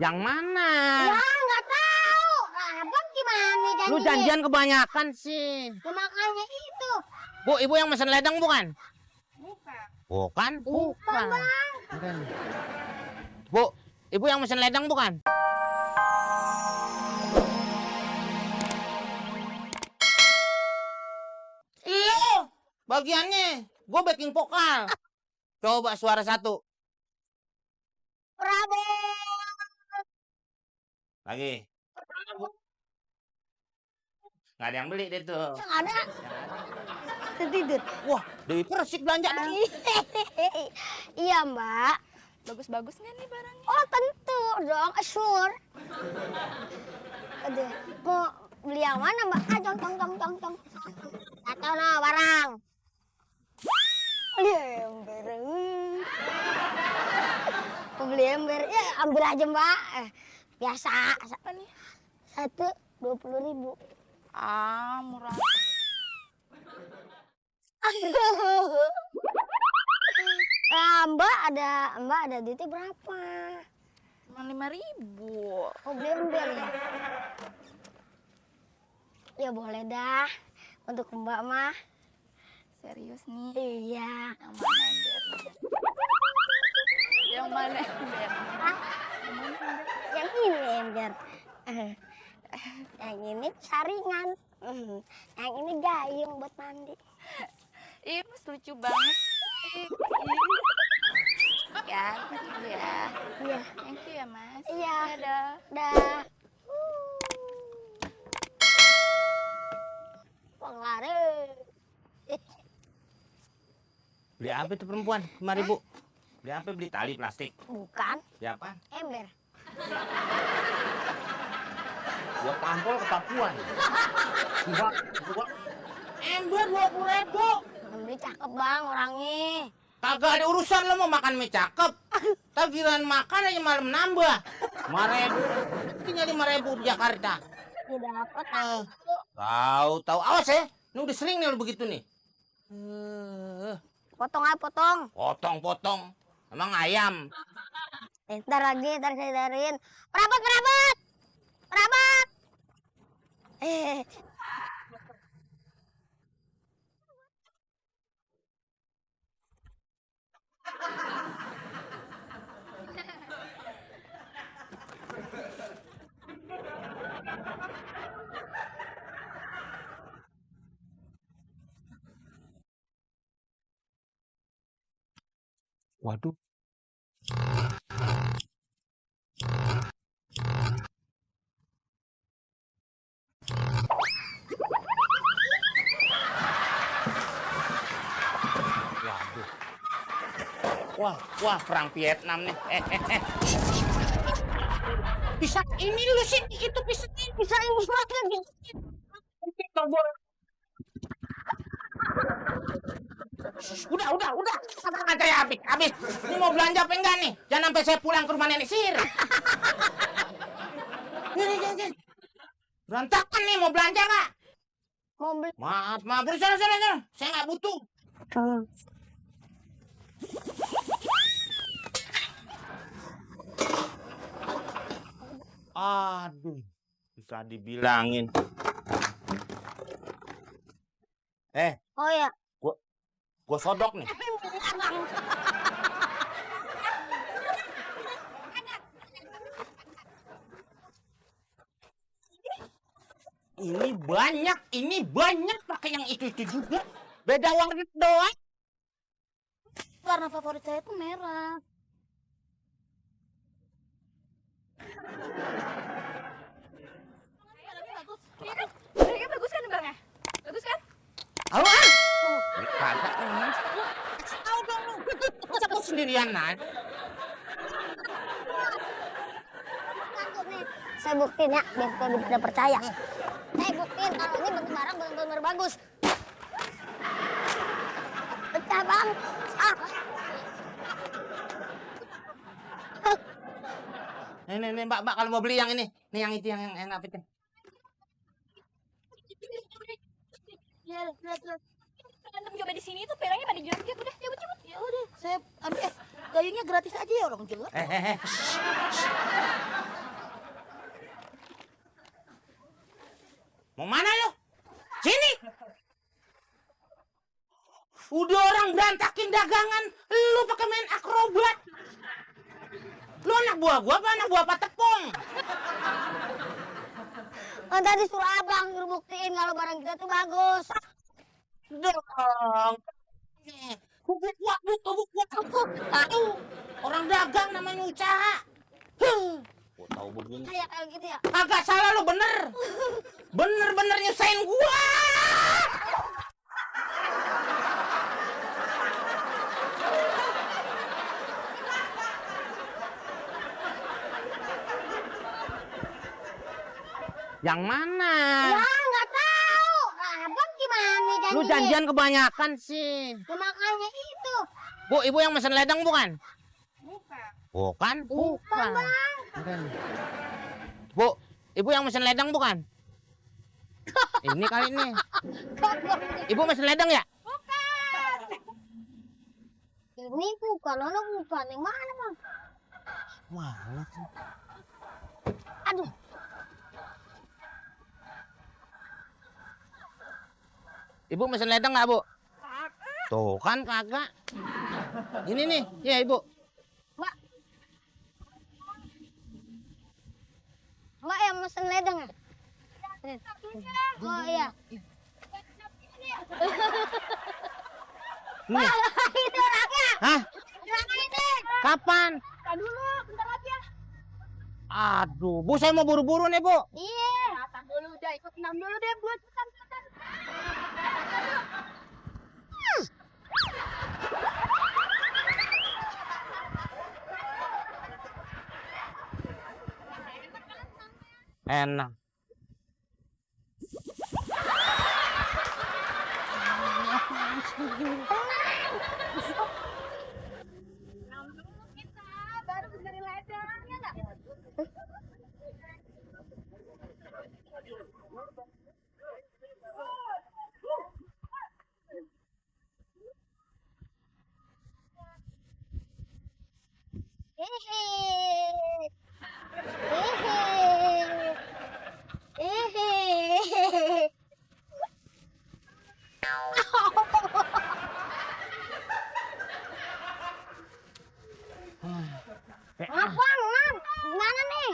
Yang mana? Ya nggak tahu. Abang gimana janjinya? Lu janjian kebanyakan sih. Ya, makanya itu. Bu, ibu yang mesen ledang bukan? Bukan. Bukan? Bukan, Bang. Bukan. Bu, ibu yang mesen ledang bukan? Iya, bagiannya. Gue backing vokal. Coba suara satu. Prabu. Lagi. Nggak ada yang beli deh tuh. Yang ada. Tidur. Wah, Dewi Persik belanja. Iya, Mbak. Bagus-bagus nggak nih barangnya? Oh, tentu dong, sure. Aduh, mau beli yang mana, Mbak? Ah, cong. Atau nah, barang. Beli ember. Mau beli ember, ya ambil aja, Mbak. Biasa. Apa nih? 20.000. Ah, murah. Mbak ada duitnya berapa? Cuma 5.000. Oh, beli ember ya? Ya boleh dah. Untuk Mbak mah. Serius nih? Iya. Yang mana embernya? Yang mana ember? Ah, yang ini ember. Yang ini saringan. Yang ini gayung buat mandi. Ih, Mas lucu banget. Ya, thank you ya. Iya. Thank you ya, Mas. Iya. Dadah. Dah. Uang lari. Beli apa itu perempuan? 5.000. Beli apa? Beli tali plastik. Bukan Beli apa? ember. Gua tampol ke Papua. Gua ember 20.000. Ember cakep bang orangnya. Kagak ada urusan lo mau makan mie cakep. Tagiran makan aja malam nambah. 5.000. Tinggal 5.000 di Jakarta. Ya dapat. Tahu. Awas ya. Ini udah sering nih lo begitu nih. Potong aja potong. Potong. Emang ayam. Ntar lagi, ntar saya darin. Perabot. Waduh. Waduh. Wah, perang Vietnam nih. Bisa ini lu sih, itu bisa ini. Bisa ini lagi. Udah. Katakan saya habis. Ini mau belanja apa enggak nih? Jangan sampai saya pulang ke rumah nenek sihir. Nih. Berantakan nih, mau belanja nggak? Mau beli. Maaf. Sana. Saya nggak butuh. Aduh, bisa dibilangin. Oh ya. Gua sodok nih. Ini banyak pakai yang itu juga. Beda warna doang. Warna favorit saya itu merah. Ini bagus kan bang ya? Bagus kan? Halo ah. Kagak ini. Tahu dong lu. Masa kau sendirian aja? Saya buktiin ya, biar kalian tidak percaya. Saya buktiin kalau ini bentuk barang benar-benar bagus. Pecah bang. Nih, Mbak, kalau mau beli yang ini. Nih yang itu yang enak itu. Lihat. Berantem coba di sini tuh pelangnya pada joget udah cabut. Ya udah, saya ambil gayungnya gratis aja ya orang jelek. Mau mana lo? Sini. Udah orang berantakin dagangan, lu pakai main akrobat. Lu anak buah gua apa anak buah Pak Tepung? Kan tadi suruh abang suruh buktiin kalau barang kita tuh bagus. Dong. Buk. Aduh, orang dagang namanya usaha. Gua tahu begini. Kayak kalau gitu ya. Agak salah lu bener. Bener-bener nyusahin gua. Yang mana? Ya nggak tahu. Abang gimana janjinya? Lu janjian kebanyakan sih. Ya, makanya itu. Bu, ibu yang mesen ledang bukan? Bukan. Bukan, Bang. Bukan. Bu, ibu yang mesen ledang bukan? Ini kali ini. Ibu mesen ledang ya? Ini bukan, lo bukan. Yang mana bang? Mana sih? Aduh. Ibu mesen ledang nggak, Bu? Tuh kan kagak. Ini nih, ya Ibu. Mbak. Mbak yang mesen ledeng ya? Oh iya. Nih. Ini orangnya. Hah? Orangnya ini. Kapan? Tahan dulu, bentar lagi ya. Aduh, Bu, saya mau buru-buru nih, Bu. Iya. Tahan dulu, udah ikut senam dulu deh, buat cepetan. Enak. Senam dulu kita, baru benerin ledang, ya nggak? Apa, Mam? Gimana nih?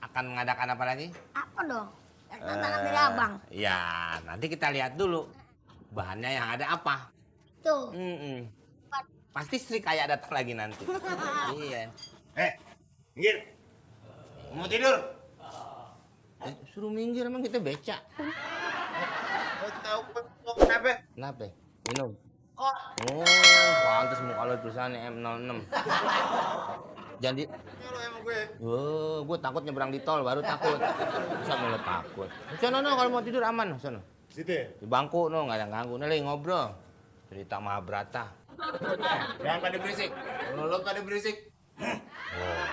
Akan mengadakan apa lagi? Apa dong? Yang tantangan dari abang. Ya, nanti kita lihat dulu. Bahannya yang ada apa? Tuh. Pasti Sri kayak datang lagi nanti. Iya. Minggir. Mau tidur? Suruh minggir emang kita becak. Tahu kenapa? Kenapa? Minum. Kok? Oh, pantas muka lo tulisannya M06. Jadi, Kalau emang gue. gue takut nyebrang di tol baru takut. Bisa lo takut. Sono no, kalau mau tidur aman sono. Situ ya? Di bangku no, nggak ada ganggu. Nih ngobrol. Cerita Mahabharata. Jangan pada berisik. Lo pada berisik. Oh.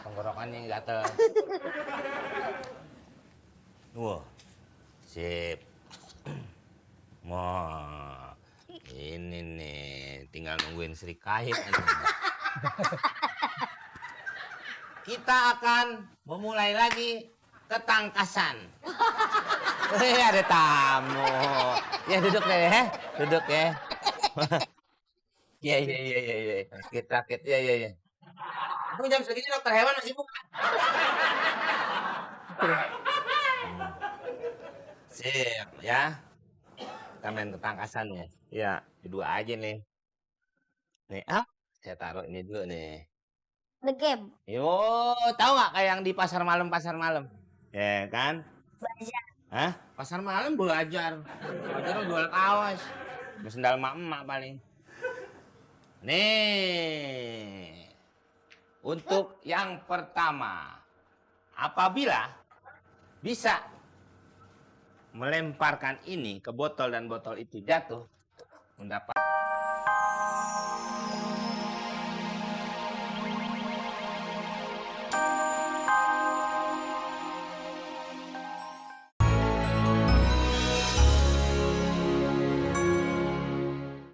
Tenggorokannya gatel. Wah. Sip. Wah. Ini nih, tinggal nungguin Sri Kahit. Kita akan memulai lagi ketangkasan. Ada tamu. Ya duduk deh, ya. Duduk ya. Iya. Sakit. Iya. Kamu jam segini dokter hewan masih buka. Sip, ya. Kita main ketangkasan ya. Ya, dua aja nih. Nih, saya taruh ini dulu nih. The game. Yo, tahu nggak kayak yang di pasar malam? Ya kan? Belajar. Hah? Pasar malam belajar. Belajar jual kaos. Sendal emak paling. Nih. Untuk yang pertama. Apabila bisa melemparkan ini ke botol dan botol itu jatuh, mendapat